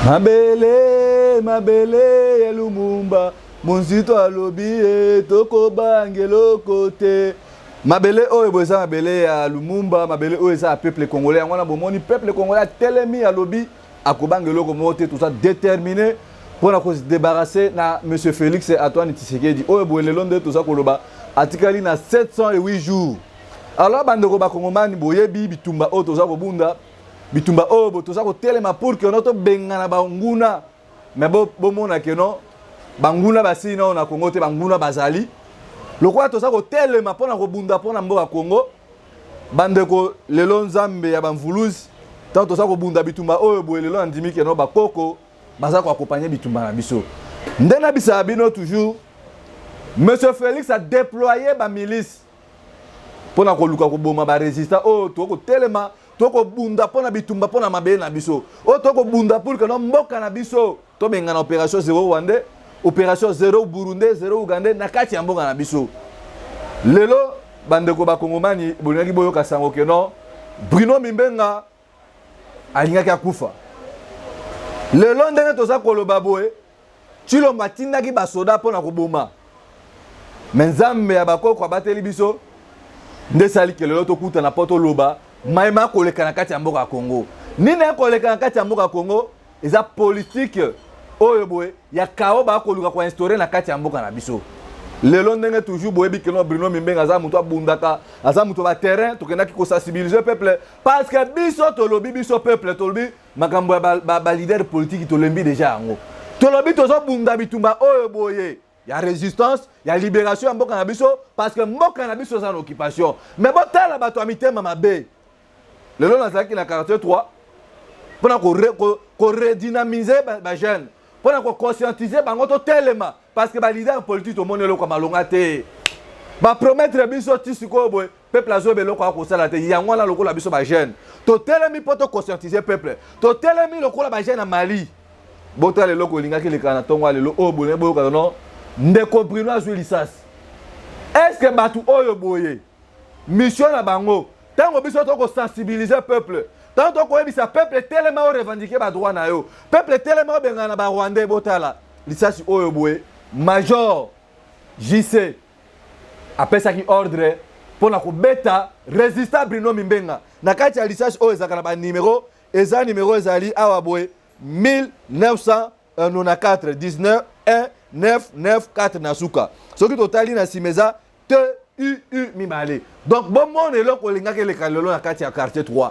Mabele, mabele ya Lumumba, Monzito alobi ye tokobanga eloko te. Mabele oyo boye eza mabele ya Lumumba, mabele oyo eza ya peuple congolais. Yango wana bomoni peuple congolais atelemi alobi akobanga eloko moko te, toza déterminé mpo na kose débarrasser na monsieur Félix Antoine Tshisekedi. Oyo boye lelo nde toza koloba atikali na 708 jours. Alors bandeko bakongomani boyebi bitumba oyo toza kobunda bitumba oyo bo toza kotelema pour que no tobengana banguna me bomona ke no banguna basili nao na Congo te, banguna bazali lokola toza kotelema mpo na kobunda mpo na mboka Congo. Bandeko, lelo Nzambe ya bamvuluzi, ntango toza kobunda bitumba oyo boye lelo, nandimi ke no bakoko baza koakompanye bitumba na biso. Nde nabisaka bino toujours, monsieur Félix a déployé bamilice mpo na koluka koboma barésistant oyo tokotelema, tokobunda mpo na bitumba mpo na mabele na biso, oyo tokobunda pour que no mboka na biso tobengana opération zéro rwandais, opération zéro burundais, zéro ougandais na kati ya mboka na biso. Lelo bandeko bakongomani, bolingaki boyoka sango ke no Bruno Mimbenga alingaki akufa. Lelo ndenge toza koloba boye, Tshilombo atindaki basoda mpo na koboma, me Nzambe ya bakoko abateli biso nde esali ke lelo tokutana mpo toloba mayema akoleka na kati ya mboka ya Congo. Nini akoleka na kati ya mboka ya Congo? Eza politike oyo boye ya kao bakoluka koinstaure na kati ya mboka na biso. Lelo ndenge toujours boyebi keno Bruno Mimbenga aza moto abundaka, aza moto ba terrain. Tokendaki kosensibiliser peuple parce que biso tolobi, biso peuple tolobi makambo ya ba leader politique tolembi deja yango. Tolobi tozobunda bitumba oyo boye ya résistance, ya libération ya mboka na biso, parce que mboka na biso eza na occupation. Mais botala bato ya mitema mabe. Lelo nazalaki na quartier 3 mpona koredynamiser bajeune, mpona koconscientiser bango totelema, parce que baleader politique tomoni eloko ya malonga te. Bapromettre biso ti sikoyo boye, peuple azoyeba eloko ya kosala te. Yango wana lokola biso bajeune totelemi mpo toconscientiser peuple, totelemi lokola bajeune ya Mali. Botala eloko elingaki elekaka na ntongo ya lelo oyo boye, boyokaka no ndeko Bruno azwi lisasi. Est-ce bato oyo boye mission na bango, ntango biso tokosensibiliser peuple, ntango tokoyebisa peuple telema orevendiquer badroit na yo, peuple telema obengana na barwandais, botala lisasi oyo boye major JC apesaki ordre mpona kobeta résistant Bruno Mimbenga. Na kati ya lisasi oyo ezalaka na banimero, eza nimero ezali awa boye 1994 19 1 9 9 4 na suka. Soki totali na nsima eza T U U mibale. Donc bomona eloko olingaki eleka lelo na kati ya quartier 3.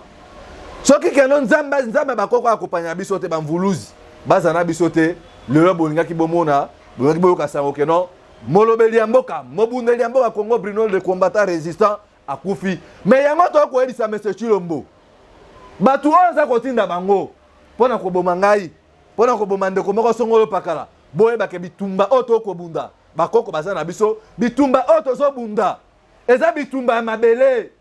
Soki keno Nzambe, Nzambe bakoko akopanya biso te, bamvuluzi baza na biso te, lelo bolingaki bomona, bolingaki boyoka sango keno molobeli ya mboka, mobundeli ya mboka Congo, Bruno le combattant résistant akufi. Mais yango tokoyebisa monsieur Tshilombo, bato oyo aza kotinda bango mpo na koboma ngai, mpo na koboma ndeko moko songolo pakala, boyebake bitumba oyo tokobunda, bakoko baza na biso. Bitumba oyo tozobunda eza bitumba ya mabele.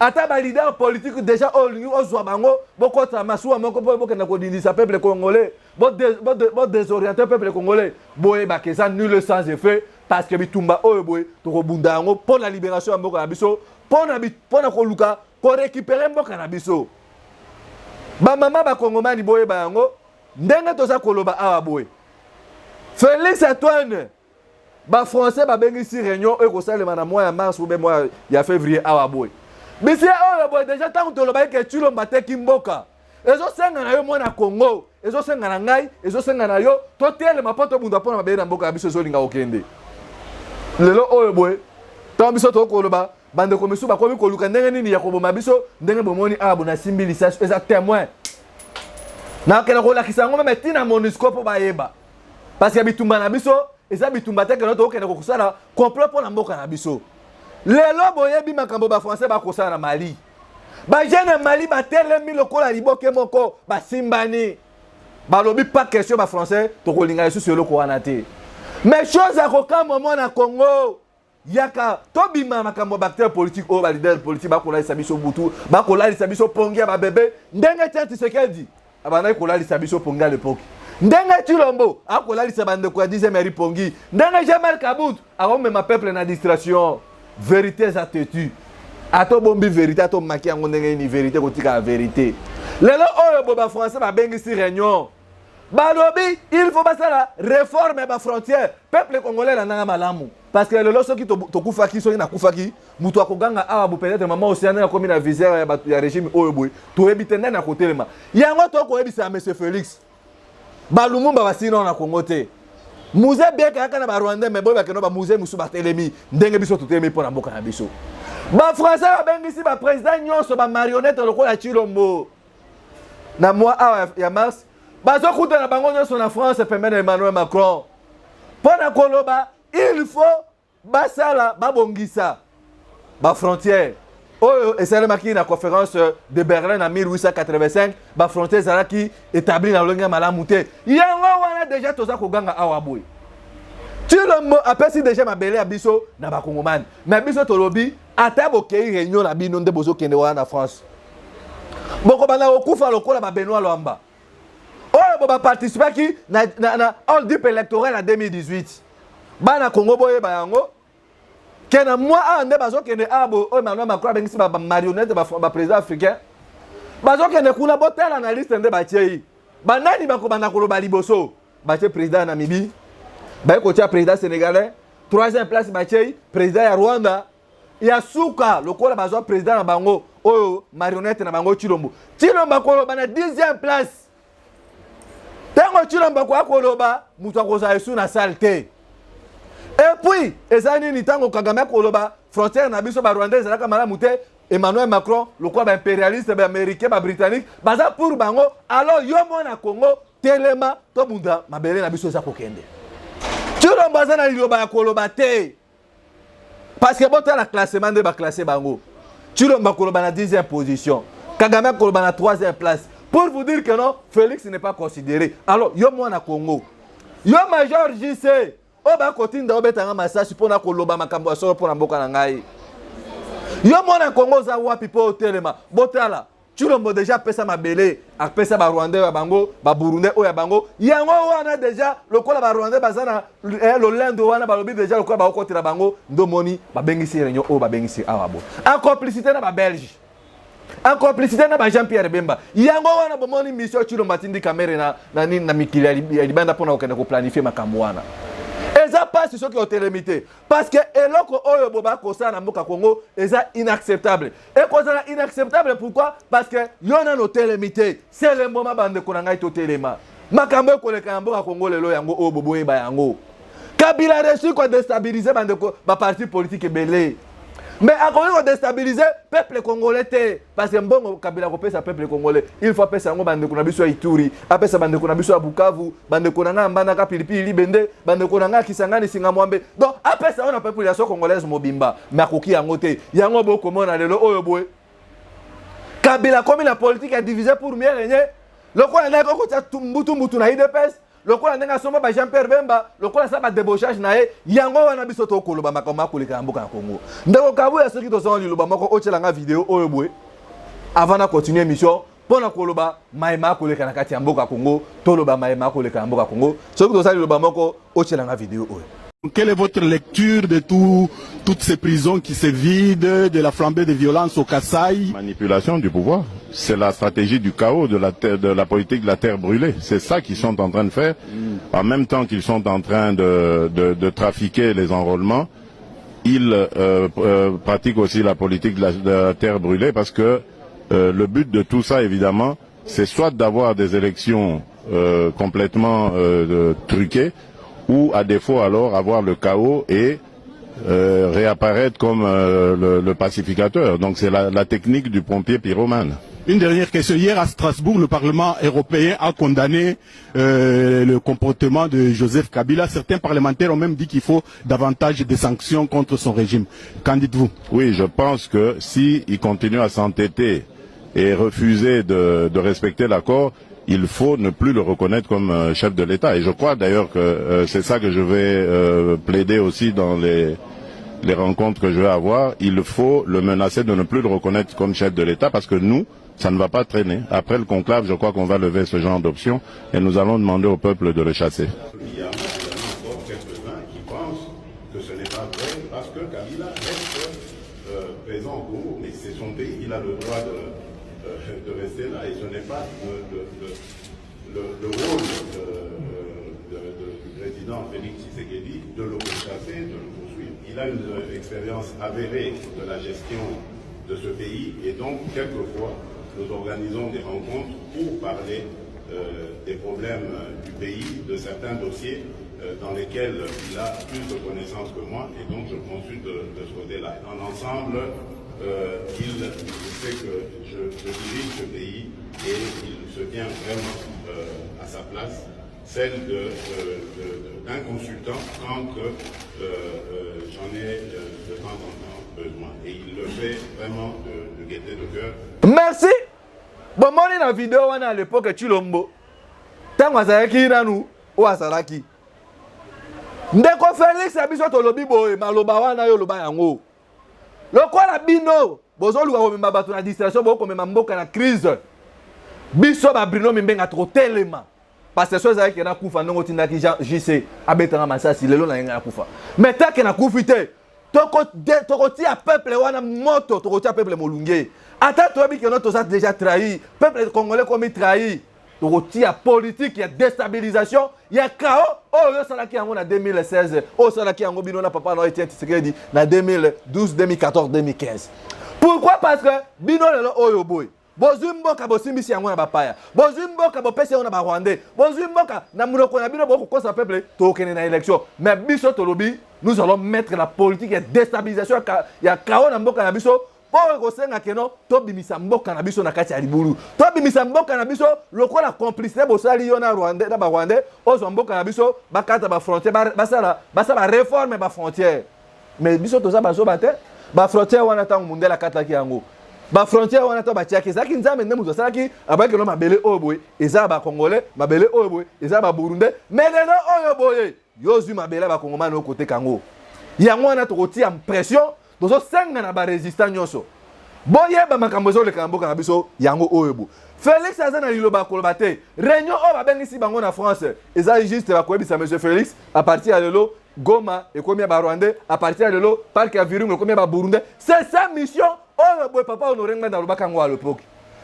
Ata baleader politique déjà oyo olingi ozwa bango, bokɔta masuwa moko mpo bokenda kodindisa peuple congolais, bodésorienter peuple congolais, boyebaka eza nul, sans effet, parce que bitumba oyo boye tokobunda yango mpo na libération ya mboka na biso, mpo na koluka korécupérer mboka na biso. Bamama bakongomani, boyeba yango ndenge toza koloba awa boye, Félix Antoine, bafrançais babengisi réunion oyo ekosalema na mois ya mars ou bien mois ya février awa boye. Bisi oyo boye déjà ntango tolobaki ke Tshilombo ateki mboka, ezosenga na yo mwana Congo, ezosenga na ngai, ezosenga na yo totelema mpo tobunda mpo na mabele na mboka ya biso ezolinga kokende. Lelo oyo boye, ntango biso tokoloba, bandeko misusu bakomi koluka ndenge nini ya koboma biso. Ndenge bomoni awa bo nasimbi lisasi, eza témoin, nakende kolakisa yango même ntina MONUSCO mpo bayeba, parce que bitumba na biso eza bitumba te keno tokokende kosala complot mpo na mboka na biso. Lelo boyebi makambo bafrançais bakosala na Mali. Bajeune ya Mali batelemi lokola liboke moko, basimbani, balobi pas question, bafrançais tokolinga lisusu eloko wana te. Mais chose ya kokamwa, mwana Congo, yaka tobima makambo ya baacteur politique oyo, baleader politique bakolalisa biso butu, bakolalisa biso pongi ya babebe, ndenge tia Tshisekedi abandaki kolalisa biso pongi à l'époque, ndenge Tshilombo akolalisa bandeko ya 10e eri pongi, ndenge Jean-Marc Kabund akomema peuple na distraction. Vérité eza têtu. Ata obombi vérité, ata omaki yango ndenge nini, vérité kotikala vérité. Lelo oyo bo bafrançais babengisi réunion. Balobi il faut basala réforme ya bafrontière. Peuple congolais landanga malamu, parce que lelo soki tokufaki, soki nakufaki, moto akoganga awa bo peut-être mama Océane akomi na visière ya bato ya régime oyo boye, toyebi te ndani akotelema. Yango tokoyebisa ya monsieur Félix, balumumba basili nano na Congo te. Mzee bieke ayaka na Barwandais, mais boye bakende bamzee mosusu batelemi ndenge biso totelemi mpo na mboka na biso. Bafrançais babengisi baprésident nyonso bamarionnette lokola Tshilombo na mois awa ya mars. Bazokutana bango nyonso na France pembeni ya Emmanuel Macron mpo na koloba il faut basala, babongisa bafrontière oyo esalemaki na Conférence de Berlin na 1885. Bafrontière ezalaki établi na lolenge ya malamu te. Yango wana déjà toza koganga awa boye. Tshilombo apesi déjà mabele ya biso na Bakongomani, mais biso tolobi ata bokei réunion na bino nde bozokende wana na France, bokobanda kokufa lokola baBenoît Lwamba oyo bo baparticipaki na hold-up électoral na 2018. Bana Kongo, boyeba yango ke na mwa awa nde bazokende awa boye, oyo Emmanuel Macron abengisi bamarionnette, baprésident africain bazokende kuna. Botala na liste nde batie banani bakobanda koloba liboso. Batie président ya Namibie, baye kotia président sénégalais, troisième place batie président ya Rwanda, ya suka lokola bazwa président na bango oyo marionnette na bango Tshilombo. Tshilombo akoloba na 10e place. Ntango Tshilombo akoya koloba, moto akozala esu na salle te. Et puis eza nini? Ntango Kagame akoloba frontière na biso Barwandais ezalaka malamu te, Emmanuel Macron lokola baimpérialiste, baaméricain, babritannique baza pour bango. Alors yo mwana Congo, telema, tobunda, mabele na biso eza kokende. Tshilombo aza na liloba ya koloba te, parce que botala classement nde baclasse bango. Tshilombo akoloba na 10e position, Kagame akoloba na 3e place, pour vous dire que non, Félix n'est pas considéré. Alors yo mwana Congo, yo major JC oyo bakotinda obetanga masasi mpona koloba makambo ya solo mpona mboka na ngai, yo mwana Kongo oza wapi mpo otelema? Botala, Tshilombo déjà apesa mabele, apesa Barwandais ya bango, Baburundais oyo ya bango. Yango wana déjà lokola Barwandais baza na lolendo wana, balobi déjà lokola bakokotela bango. Ndomoni babengisi réunion oyo babengisi awa bo en complicité na Babelge, en complicité na ba Jean Pierre Bemba. Yango wana bomoni mission Tshilombo atindi Kamerhe na nini na mikili ya libanda mpona kokende koplanifier makambo wana. Eza mpasi soki otelemi te, parce que eloko oyo bo bakosala na mboka Congo eza inacceptable. Ekozala inacceptable pourquoi? Parce que yo nano otelemi te. Selemboma, bandeko na ngai, totelema. Makambo ekoleka na mboka Congo lelo, yango oyo boboyeba yango. Kabila réussi kodéstabiliser bandeko baparti politique ebele, mais akoki kodéstabiliser peuple congolais te, parce que mbongo Kabila akopesa peuple congolais, il faut apesa yango bandeko na biso ya Ituri, apesa bandeko na biso ya Bukavu, bandeko na ngai ya Mbandaka, pilipili libende, bandeko na ngai ya Kisangani, singa mwambe. Donc apesa yango na population congolaise mobimba, mais akoki yango te. Yango bokomona lelo oyo boye, Kabila akomi na politique ya diviser pour mieux régner, lokola ndenge kokotia mbutu mbutu na UDPS, lokola ndenge asomba ba Jean Pierre Bemba, lokola asala badébauchage na ye. Yango wana biso tokoloba makambo akoleka na mboka ya Congo. Ndeko Kabuya, soki tozonga liloba moko, otyelanga video oyo boye avant na continue émission mpo na koloba mayema akoleka na kati ya mboka ya Congo. Toloba mayema akoleka na mboka ya Congo. Soki tozali liloba moko, otyelanga video oyo. Quelle est votre lecture de toutes ces prisons qui se vident, de la flambée de violence au Kasaï? Manipulation du pouvoir. C'est la stratégie du chaos, de la politique de la terre brûlée. C'est ça qu'ils sont en train de faire. En même temps qu'ils sont en train de trafiquer les enrôlements, ils pratiquent aussi la politique de la terre brûlée parce que le but de tout ça, évidemment, c'est soit d'avoir des élections complètement truquées, ou à défaut alors avoir le chaos et réapparaître comme le pacificateur. Donc c'est la technique du pompier pyromane. Une dernière question. Hier à Strasbourg, le Parlement européen a condamné le comportement de Joseph Kabila. Certains parlementaires ont même dit qu'il faut davantage de sanctions contre son régime. Qu'en dites-vous? Oui, je pense que s'il continue à s'entêter et refuser de respecter l'accord, il faut ne plus le reconnaître comme chef de l'État. Et je crois d'ailleurs que c'est ça que je vais plaider aussi dans les rencontres que je vais avoir. Il faut le menacer de ne plus le reconnaître comme chef de l'État parce que nous, ça ne va pas traîner. Après le conclave, je crois qu'on va lever ce genre d'option et nous allons demander au peuple de le chasser. Il y en a encore quelques-uns qui pensent que ce n'est pas vrai parce que Kabila reste présent au Congo. Mais c'est son pays, il a le droit de rester là et ce n'est pas le rôle Félix Tshisekedi, de le pourchasser, de le poursuivre. Il a une expérience avérée de la gestion de ce pays et donc, quelquefois, nous organisons des rencontres pour parler des problèmes du pays, de certains dossiers dans lesquels il a plus de connaissances que moi et donc je consulte de ce côté-là. Dans l'ensemble, il sait que je dirige ce pays et il se tient vraiment à sa place, celle d'un consultant quand j'en ai de temps en temps besoin. Et il le fait vraiment de gaieté de cœur. Merci. Bomoni na video wana, à l'époque Tshilombo, ntango azalaki nanu oyo azalaki ndeko Félix ya biso, tolobi boye, maloba wana yo oloba yango lokola bino bozoluka komema bato na distraction, bokomema mboka na crise. Biso baBruno Mimbenga tokotelema, parce que so ezalaki nakufa ndenge otindaki JC abetanga masasi lelo na ye, ngai nakufa. Mais take nakufi te, tokotia peuple wana moto, tokotia peuple molunge. Ata toyebi que non, toza déjà trahi, peuple congolais komi trahi. Tokotia politique ya déstabilisation, ya chaos oyo osalaki yango na 2016, oyo osalaki yango bino na papa na Etienne Tshisekedi na 2012, 2014, 2015. Pourquoi? Parce que bino lelo oyo boye bozwi mboka, bosimbisi yango na bapaya, bozwi mboka, bopesi yango na Barwandais, bozwi mboka na monoko na bino, bokokosa peuple tokokende na élection. Mais biso tolobi, nous allons mettre la politique ya déstabilisation, ya chaos na mboka na biso, mpo ekosenga que non, tobimisa mboka na biso na kati ya libulu, tobimisa mboka na biso lokola complicité bosali yo na Rwandais, na Barwandais. Ozwa mboka na biso, bakata bafrontière, basala baréforme bafrontière. Mais biso toza bazoba te. Bafrontière wana, ntango mundele akataki yango, bafrontière wana to batiaki, ezalaki Nzambe nde moto asalaki abayaki no mabele oyo boye eza ya Bacongolais, mabele oyo boye eza ya Baburundais. Mais lelo oyo boye yo ozwi mabele ya Bakongomani, okoteka yango. Yango wana tokotia pression, tozosenga na barésistant nyonso boyeba makambo ezoleka na mboka na biso. Yango oyo bo Félix aza na liloba koloba te. Réunion oyo babengisi bango na France eza juste bakoyebisa monsieur Félix: à partir ya lelo, Goma ekomi ya Barwandais, à partir ya lelo, parc ya Virunga ekomi ya Baburundais. C'est sa mission oyo boye papa Honoré Ngbanda alobaka yango à l'époque.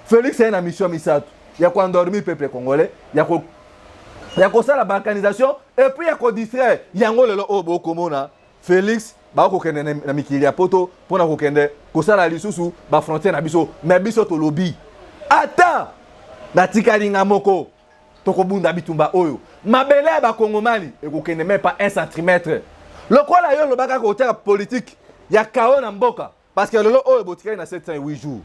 Félix aye na mission misato: ya koendormir peuple congolais, ya kosala balkanisation et puis ya kodistraire. Yango lelo oyo bokomona Félix bakokende na mikili ya poto mpona kokende kosala lisusu bafrontière na biso. Mais biso tolobi, ata natikali nga moko, tokobunda bitumba oyo. Mabele ya Bakongomani ekokende même pas 1 centimètre. Lokola yo olobaka kotiaka politique ya chaos na mboka, parce que lelo oyo botikali na 708 jours,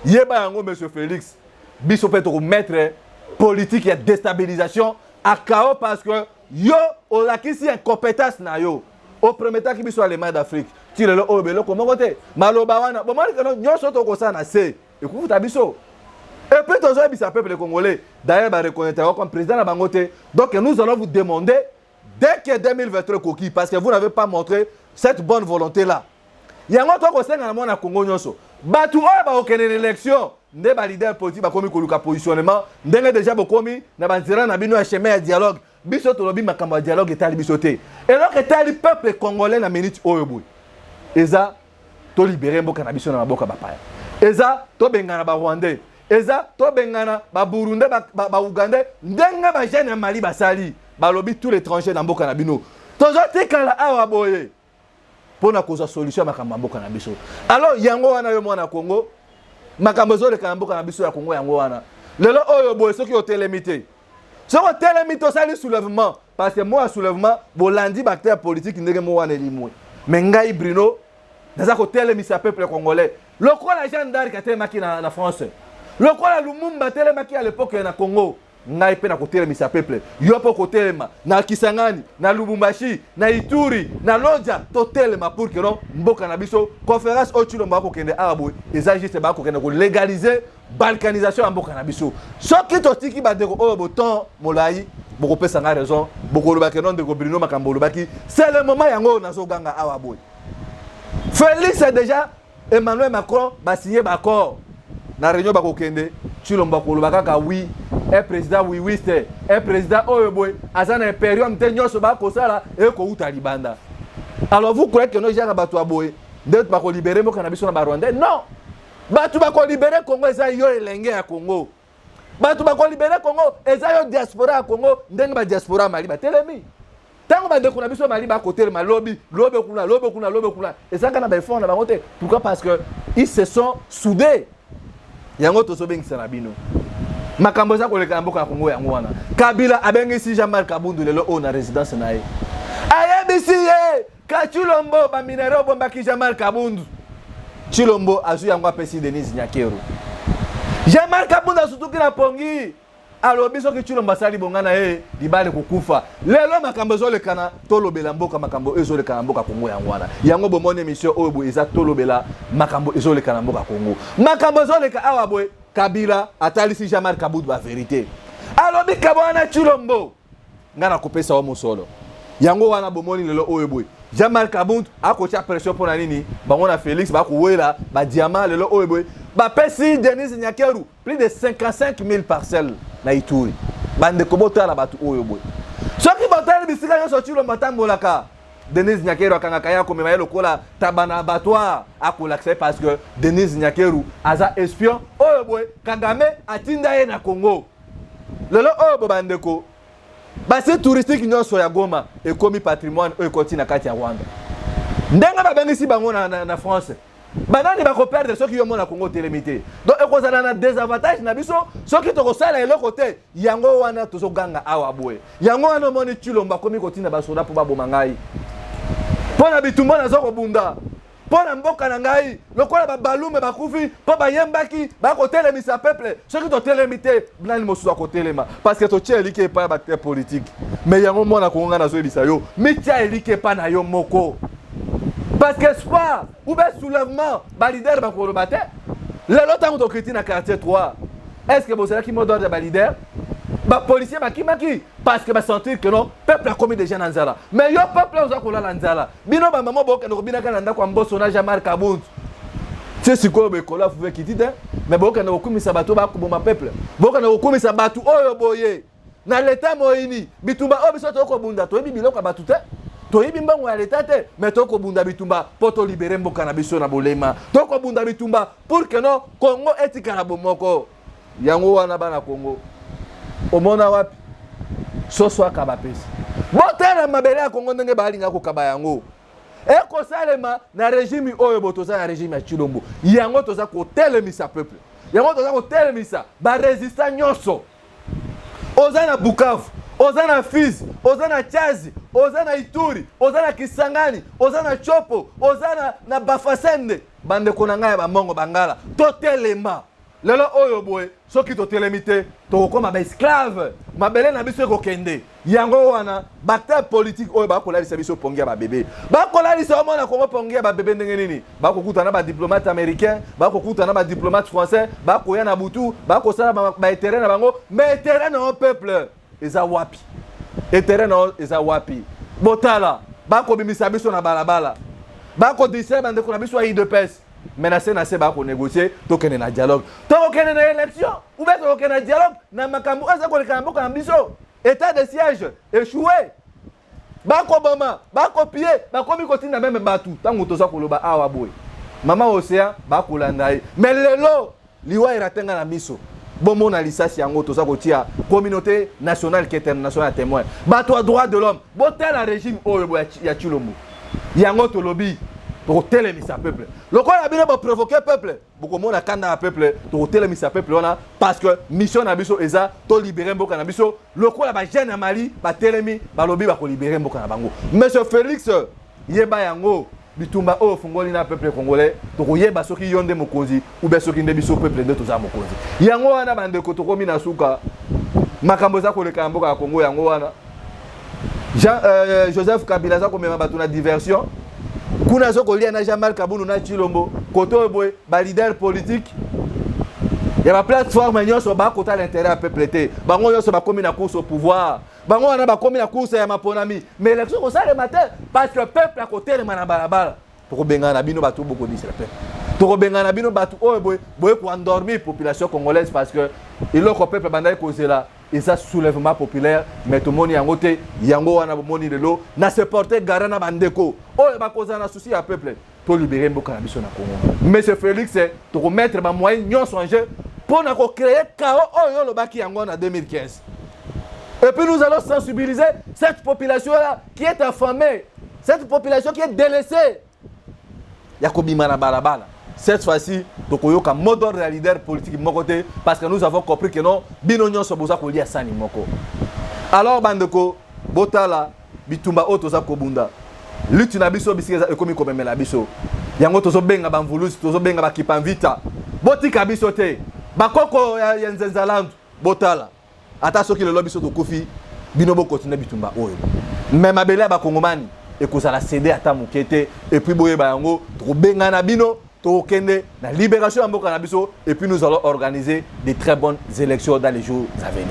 yeba yango, monsieur Félix, biso mpe tokomettre politique ya déstabilisation a chaos, parce que yo olakisi incompétence na yo. Oprometaki biso Allemagne d'Afrique, ti lelo oyo beloko moko te. Maloba wana bomoni que non, nyonso tokosala na se ekufuta biso. Et puis tozoyebisa peuple congolais, d'ailleurs bareconnaître comme président na bango te. Donc nous allons vous demander, dès que 2023 ekoki, parce que vous n'avez pas montré cette bonne volonté là, yango tokosenga na mwana Congo nyonso, bato oyo bakokende na élection nde baleader politique bakomi koluka positionnement, ndenge déjà bokomi na banzela na bino ya chemin ya dialogue. Biso tolobi, makambo ya dialogue etali biso te. Eloko etali peuple congolais na minute oyo boye eza tolibérer mboka na biso na maboka bapaya, eza tobengana Barwandais, eza tobengana Baburundais, Baugandais, ndenge bajeune ya Mali basali, balobi tout l'étranger na mboka na bino. Tozotikala awa boye mpona kozwa solution ya makambo ya mboka na biso. Alors yango wana, yo mwana Congo, makambo ezoleka na mboka na biso ya Congo, yango wana lelo oyo boye, soki otelemi te, soki otelemi te, osali soulèvement, parce que mo ya soulèvement bolandi baacteur politique ndenge mo wana elimwe. Mais ngai Bruno naza kotelemisa peuple congolais lokola Jeanne d'Arc atelemaki na France, lokola Lumumba atelemaki à l'époque na Congo. Ngai mpe na kotelemisa peuple, yo mpo kotelema na Kisangani, na Lubumbashi, na Ituri, na Lodja, totelema pour que non, mboka na biso. Conférence oyo Tshilombo akokende awa boye eza juste bakokende kolégaliser balkanisation ya mboka na biso. Soki totiki bandeko oyo boton molai, bokopesa nga raison, bokolobaki non, ndeko Bruno, makambo olobaki, c'est le moment. Yango oyo nazoganga awa boye, Félix, déjà Emmanuel Macron basigné baaccord na réunion bakokende. Tshilombo akoloba kaka oui, un président wiwiste, un président oyo boye aza na imperium te, nyonso bakosala ekouta libanda. Alors vous croyez que no jaka bato ya boye nde bakolibérer mboka na biso na Barwandais? Non, bato bakolibérer Congo eza yo elenge ya Congo. Bato bakolibérer Congo eza yo diaspora ya Congo, ndenge badiaspora ya Mali batelemi. Ntango bandeko na biso ya Mali bakotelema lobi, lobi kuna, lobi kuna, lobi kuna, ezalaka na baeffort na bango te. Pourquoi? Parce que ils se sont soudés. Yango tozobengisa na bino. Makambo eza koleka na mboka ya Congo yango wana. Kabila abengisi Jean-Marc Kabundu lelo oyo na résidence na ye. Ayebisi ye ka Tshilombo ba minerais obombaki Jean-Marc Kabundu. Tshilombo azwi yango apesi Denise Nyakeru. Jean-Marc Kabundu asutuki na pongi. Alobi soki Tshilombo asali bonga na ye libala ekokufa. Lelo makambo ezolekana tolobela mboka makambo oyo ezoleka na mboka Congo yango wana. Yango bomoni emission oyo boye eza tolobela makambo ezoleka na mboka Congo. Makambo ezoleka awa boye Kabila atalisi Jean-Marc Kabund ba verite. Alobi kabwana Tshilombo nga nakopesa yo mosolo. Yango wana bomoni lelo oyo boye Jean-Marc Kabund akotia pression mpo na nini? Bango na Felix bakowela ba diamant lelo oyo boye bapesi Denise Nyakeru plus de 55 000 parcelles na Ituri. Bandeko botala bato oyo boye. Soki botali bisika nyonso Tshilombo atambolaka, Denise Nyakeru akangaka ye akomema ye lokola taba na abattoir, akolakisa ye parce que Denise Nyakeru aza espion oyo boye Kagame atinda ye na Congo. Lelo oyo bo bandeko basi touristique nyonso ya Goma ekomi patrimoine oyo ekoti na kati ya Rwanda. Ndenge babengisi bango na, na, na France banani bakoperdre soki yo mona Congo otelemi te? Donc ekozala na désavantage na biso soki tokosala eloko te. Yango wana tozoganga awa boye. Yango wana omoni Tshilombo akomi kotinda basoda mpo baboma ngai mpo na bitumba naza kobunda mpo na mboka na ngai. Lokola babalume bakufi mpo bayembaki bakotelemisa peuple, soki totelemi te nani mosusu akotelema? Parce que totia eliki epai ya baacteur politique. Mais yango mwana Kongo, ngai nazoyebisa yo, mitia eliki epai na yo moko, parce que espoir ou bien soulèvement baleader bakoloba te. Lelo ntango tokiti na quartier 3, est ce que bozalaki mot d'ordre ya baleader? Bapolicier bakimaki parce que basentir que non, peuple akomi déjà na nzala. Mais yo peuple oza kolala nzala, bino bamama bokende kobinaka na ndako ya Mboso na Jean-Marc Kabund tie. Sikoyo bekolo afufu ekiti te, mais bokende kokumisa bato bakoboma peuple, bokende kokumisa bato oyo boye na leta moyini. Bitumba oyo biso tokobunda, toyebi biloko ya bato te, toyebi mbongo ya leta te, mais tokobunda bitumba mpo tolibérer mboka na biso na bolema. Tokobunda bitumba pour que non, Congo etikala bomoko. Yango wana bana Congo, omona wapi soso akaba pesi? Botala mabele ya Congo ndenge balinga kokaba yango. Ekosalema na régime oyo bo toza na régime ya Tshilombo. Yango toza kotelemisa peuple, yango toza kotelemisa barésistant nyonso. Oza na Bukavu, oza na Fizi, oza na Tshazi, oza na Ituri, oza na Kisangani, oza na Tshopo, oza na Bafasende, bandeko na ngai ya bamongo bangala, totelema lelo oyo boye. Soki totelemi te, tokokóma baesclave, mabele na biso ekokende. Yango wana baacteur politique oyo bakolalisa biso pongi ya babebe, bakolalisa omona Kongo pongi ya babebe. Ndenge nini bakokuta na badiplomate américain, bakokuta na badiplomate français, bakoya na butu, bakosala baintérêt na bango? Mais intérêt na yo peuple eza wapi? Intérêt na yo eza wapi? Botala, bakobimisa biso na balabala, bakodistraire bandeko na biso ya UDPS, mais na se na se bakonégocier tokende na dialogue. Tokokende na élection ou bien tokokende na dialogue na makambo oyo eza koleka na mboka na biso? État de siège échoué, bakoboma, bakopie, bakomi kotinda même bato. Ntango toza koloba awa boye, mama Océan bakolanda ye, mais lelo liwa eratenga na miso. Bomona lisasi yango, toza kotia communauté nationale ke internationale ya témoin, bato ya droit de l'homme. Botala régime oyo boye ya Tshilombo. Yango tolobi tokotelemisa peuple. Lokola bino boprovoquer peuple, bokomona kanda ya peuple. Tokotelemisa peuple wana parce que mission na biso eza tolibérer mboka na biso, lokola bajeune ya Mali batelemi, balobi bakolibérer mboka na bango. Monsieur Félix, yeba yango, bitumba oyo ofungoli na peuple congolais, tokoyeba soki yo nde mokonzi ou bien soki nde biso peuple nde toza mokonzi. Yango wana bandeko, tokomi na suka. Makambo eza koleka na mboka ya Congo yango wana. Jean, Joseph Kabila aza komema bato na diversion kuna, aza kolia na Jean-Marc Kabund na Tshilombo. Kote oyo boye baleader politique ya baplateforme nyonso bakotala intérêt ya peuple te. Bango nyonso bakomi na course au pouvoir. Bango wana bakomi na course ya maponami, mais élection kosalema te parce que peuple akotelema na balabala. Tokobengana na bino bato bokodisela peuple, tokobengana na bino bato oyo boye boye koendormir population congolaise, parce que eloko peuple bandaki kozela eza soulèvement populaire, mais tomoni yango te. Yango wana bomoni lelo na se porter garant na bandeko oyo bakozala na souci ya peuple, tolibérer mboka na biso na Congo. Monsieur Félix, tokomettre bamoyen nyonso en jeu mpo na kocréer chaos oyo olobaki yango na 2015. Et puis nous allons sensibiliser cette population-là qui est affamée, cette population qui est délaissée. Ya kobima na balabala. Cette fois-ci, tokoyoka mot d'ordre ya leader politique moko te parce que nous avons compris que non, bino nyonso boza kolia sani moko. Alors bandeko, botala bitumba oyo toza kobunda. Lutte na biso bisika eza ekomi komemela biso. Yango tozobenga bamvulusi, tozobenga bakipamvita. Botika biso te. Bakoko ya, ya Nzenzalandu, botala. Ata soki lelo biso tokufi, bino bokontinue bitumba oyo. Mais mabele ya bakongomani ekozala cédé ata moke te. Et puis boyeba yango, tokobengana bino, tokokende na libération ya mboka na biso et puis nous allons organiser de très bonnes élections dans les jours à venir.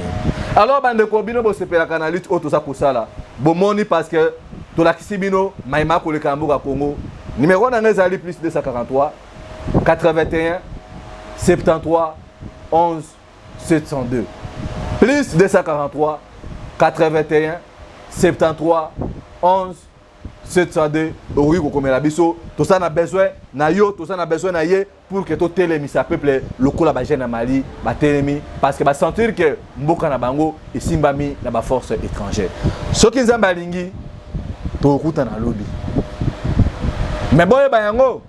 Alors bandeko, bino bosepelaka na lutte oyo toza kosala, bomoni parce que tolakisi bino mayema koleka na mboka Congo. Numéro na ngai ezali plus 243 81 73 11 702. Plus 243 81 73 11 702. Okoki kokomela biso, toza na besoin na yo, toza na besoin na ye pour que totelemisa peuple lokola bajeune ya Mali batelemi parce que basentir que mboka na bango esimbami na baforce étrangère. Soki Nzambe alingi, tokokutana lobi. Me boyeba yango,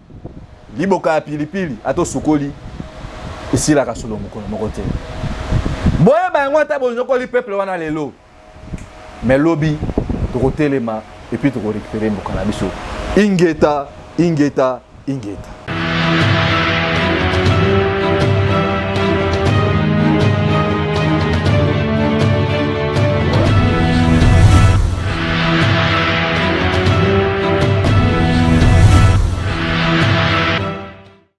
liboka ya pilipili ata osukoli esilaka solo mokolo moko te. Boyeba yango, ata bonyokoli peuple wana lelo, mais lobi tokotelema et puis tokorécupérer mboka na biso. Ingeta, ingeta, ingeta.